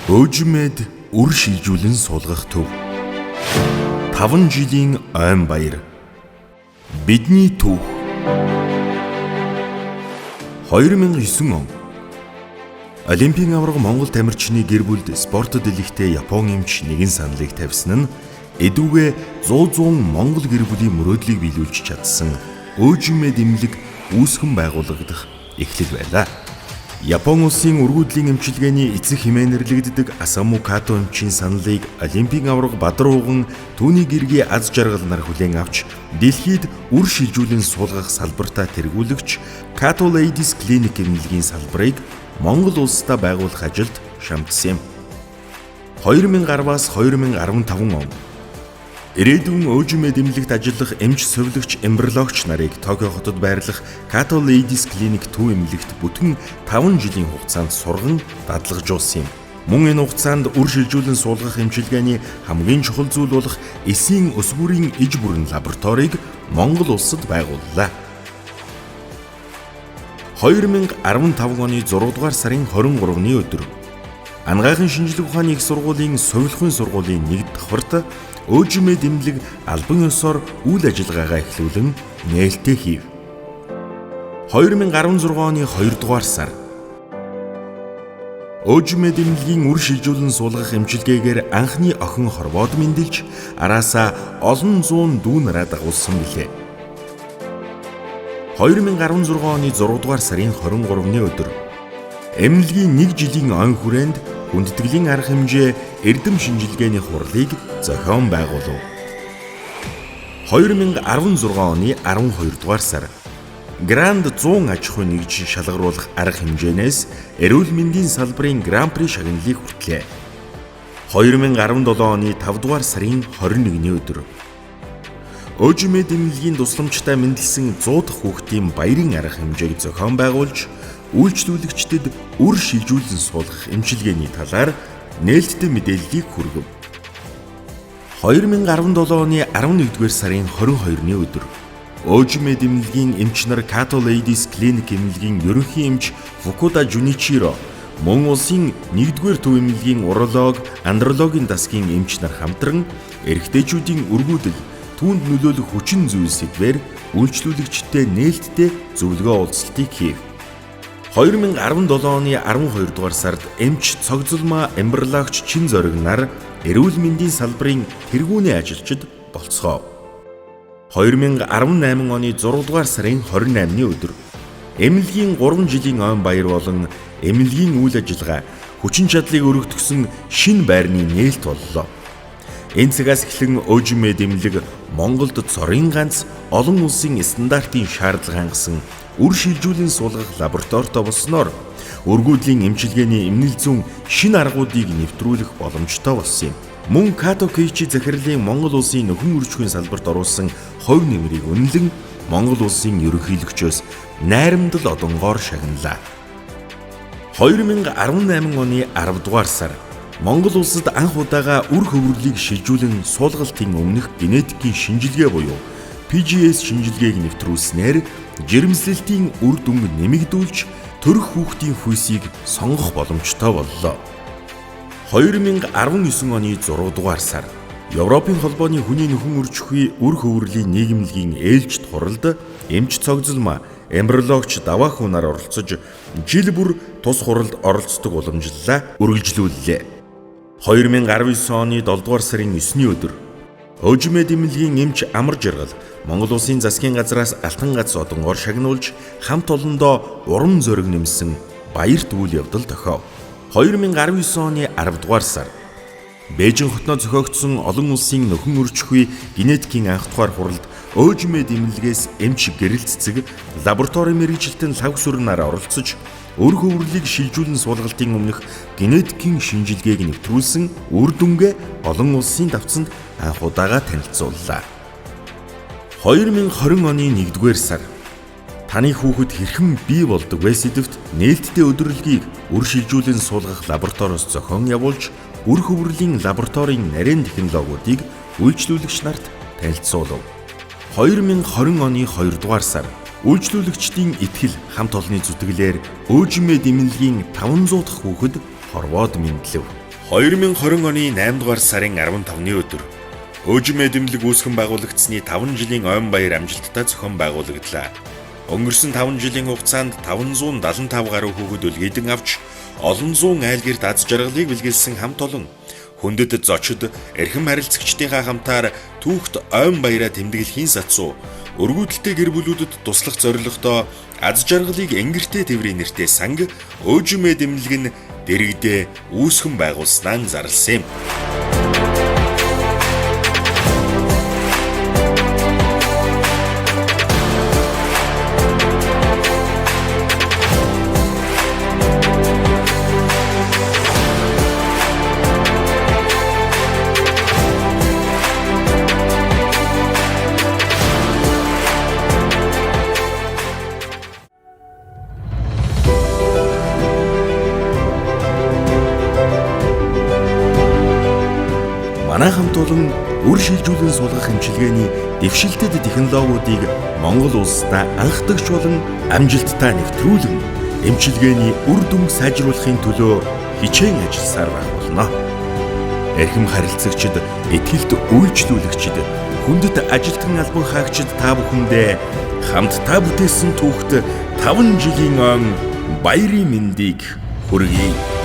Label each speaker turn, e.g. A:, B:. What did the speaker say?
A: Өөжмэд үр шилжүүлэн суулгах төв. 5 жилийн ойн баяр. Бидний түүх. 2009 он. Олимпийн аварга Монгол тамирчны гэр бүлд спортод элэгтэй Япон эмч нэгэн саналыг тавьсан нь эдүүгээ 100 100 Монгол гэр бүлийн мөрөөдлийг биелүүлж чадсан Өөжмэд эмнэлэг үүсгэн байгуулагдах эхлэл байлаа. Япон улсын өргүүдлийн эмчилгээний эцэг хэмээн нэрлэгддэг Асаму Като эмчийн саналыг Олимпийн аварга Бадар ууган түүний гэргий аз жаргал нар хүлээн авч дэлхийд үр шилжүүлэн суулгах салбартаа тэргүүлэгч Kato Ladies Clinic эмнэлгийн салбарыг Монгол улсдаа байгуулах ажилд шамтсан юм. 2010-аас 2015 он Ирээдүйн Өөжмэд эмнэлэгт ажиллах эмч сувилагч эмбриологч нарыг Токио хотод байрлах Kato Ladies Clinic төв эмнэлэгт бүтэн 5 жилийн хугацаанд сурган дадлагжуулсан юм. Мөн энэ хугацаанд үр шилжүүлэн суулгах эмчилгээний хамгийн чухал зүйл болох эсийн өсвөрийн иж бүрэн лабораторийг Монгол улсад байгууллаа. 2015 оны 6 дугаар сарын 23-ны өдөр Анагаахын шинжлэх ухааны их сургуулийн сувилахын сургуулийн нэг давхарт Өөжмэд эмнэлэг албан ёсоор үйл ажиллагаагаа эхлүүлэн нээлттэй хийв. 2016 оны 2 дугаар сар Өөжмэд эмнэлгийн үр шилжүүлэн суулгах эмчилгээгээр анхны охин хорвоод мэндэлж араасаа олон зуун дүү нараа дагуулсан билээ. 2016 оны 6 дугаар сарын 23-ны өдөр эмнэлгийн нэг жилийн он хүрээнд хүндэтгэлийн арга хэмжээ эрдэм шинжилгээний хурлыг зохион байгуулав. 2016 оны 12 дугаар сар Гранд 100 аж ахуйн нэгж шалгаруулах арга хэмжээнээс эрүүл мэндийн салбарын Гран-при шагналыг хүртлээ. 2017 оны 5 дугаар сарын 21-ний өдөр Өөжмэд эмнэлгийн тусламжтай мэндэлсэн 100 дахь хүүхдийн баярын арга хэмжээг зохион байгуулж үйлчлүүлэгчдэд үр шилжүүлэн суулгах эмчилгээний талаар нээлттэй мэдээллийг хүргэв. 2017 оны 11-р сарын 22-ны өдөр Өөжмэд эмнэлгийн эмч нар Kato Ladies Clinic эмнэлгийн ерөнхий эмч Фукуда Жуничиро мөн улсын 1-р төв эмнэлгийн уролог, андрологийн дасгийн эмч нар хамтран эрэгтэйчүүдийн өргүүдэл түүнд нөлөөлөх хүчин зүйл сэдвээр үйлчлүүлэгчтэй нээлттэй зөвлөгөө уулзалтыг хийв. 2017 оны 12 дугаар сард эмч Цогцолмаа эмбриологч Чин Зориг нар эрүүл мэндийн салбарын тэргүүний ажилчид болцгоо. 2018 оны 6 дугаар сарын 28-ны өдөр эмнэлгийн 3 жилийн ойн баяр болон эмнэлгийн үйл ажиллагаа хүчин чадлыг өргөтгсөн шинэ байрны нээлт боллоо. Энэ цагаас эхлэн Өөжмэд эмнэлэг Монголд цорын ганц олон улсын стандартын шаардлага хангасан үр шилжүүлэн суулгах лабораторитой болсноор өргүүдлийн эмчилгээний эмнэл зүйн шинэ аргуудыг нэвтрүүлэх боломжтой болсон юм. Мөн Като Кейчи захирлын Монгол улсын нөхөн үржихийн салбарт оруулсан хувь нэмрийг үнэлэн Монгол улсын ерөнхийлөгчөөс найрамдал одонгоор шагналаа. 2018 оны 10 дугаар сар Монгол улсад анх удаага үр хөврөлийг шилжүүлэн суулгалтын өмнөх генетикийн шинжилгээ буюу PGS шинжилгээг нэвтрүүлснээр жирэмслэлтийн үр дүнг нэмэгдүүлж төрөх хүүхдийн хүйсийг сонгох боломжтой боллоо. 2019 оны 6 дугаар сар Европын холбооны хүний нөхөн үржихгүй үр хөврөлийн нийгэмлэгийн ээлжит хуралд эмч Цогцолмаа эмбриологч Даваа хүнээр оролцож жил бүр тус хуралд оролцдог уламжлалаа үргэлжлүүллээ. 2019 оны 7 дугаар сарын 9-ний өдөр Өөжмэд эмнэлгийн эмч Амар Жаргал Монгол улсын засгийн газраас алтан гац одонгоор шагнуулж хамт олондоо урам зориг нэмсэн баярт үйл явдал тохиов. 2019 оны 10 дугаар сар Бээжин хотноо зохиогдсон олон улсын нөхөн үржихгүй генетикийн анх дугаар хуралд Өөжмэд эмнэлгээс эмч гэрэл цэцэг лаборатори мэргэжилтэн лав сүрнээр оролцож өр хөврлийг шилжүүлэн суулгалтын өмнөх генетикийн шинжилгээг нэвтрүүлсэн үр дүнгээ олон улсын давцанд анх удаага танилцууллаа. 2020 оны 1-р сар таны хүүхэд хэрхэн бий болдог вэ сэдвт нээлттэй өдөрлөгийг үр шилжүүлэн суулгах лабораториос зохион явуулж үр хөврөлийн лабораторийн нарийн технологиудыг үйлчлүүлэгч нарт танилцуулав. 2020 оны 2 дугаар сар үйлчлүүлэгчдийн итгэл хамт олонны зүтгэлээр Өөжмэд эмнэлгийн 500 дахь хүүхэд хорвоод мэдлэв. 2020 оны 8 дугаар сарын 15-ны өдөр Өөжимэд эмнэлэг үүсгэн байгуулагдсаны 5 жилийн ойн баяр амжилттай зохион байгуулагдлаа. Өнгөрсөн 5 жилийн хугацаанд 575 гаруй хүүхэд өлгийдэн авч олон зуун айл гэрт аз жаргалыг бэлгэлсэн хамт олон хүндэт зочид эрхэм харилцагчдынхаа хамтаар түүхт ойн баяраа тэмдэглэхийн сацуу өргүүдэлтэй гэр бүлүүдэд туслах зорилготой аз жаргалыг энгэртэй тэврийн нэртэй санг Өөжимэд эмнэлэг нь дэрэгдээ үүсгэн байгуулснаа зарласан юм. Манай хамт олон үр шилжүүлэн суулгах эмчилгээний дэвшилтэд технологиудыг Монгол улсдаа анхдагч болон амжилттай нэвтрүүлэн эмчилгээний үр дүнг сайжруулахын төлөө хичээн ажилласаар байх болно. Эрхэм харилцагчид, итгэлт үйлчлүүлэгчид, хүндэт ажилтан албан хаагчид та бүхэндээ хамтдаа бүтээсэн түүхт 5 жилийн ойн баярын мэндийг хүргэе.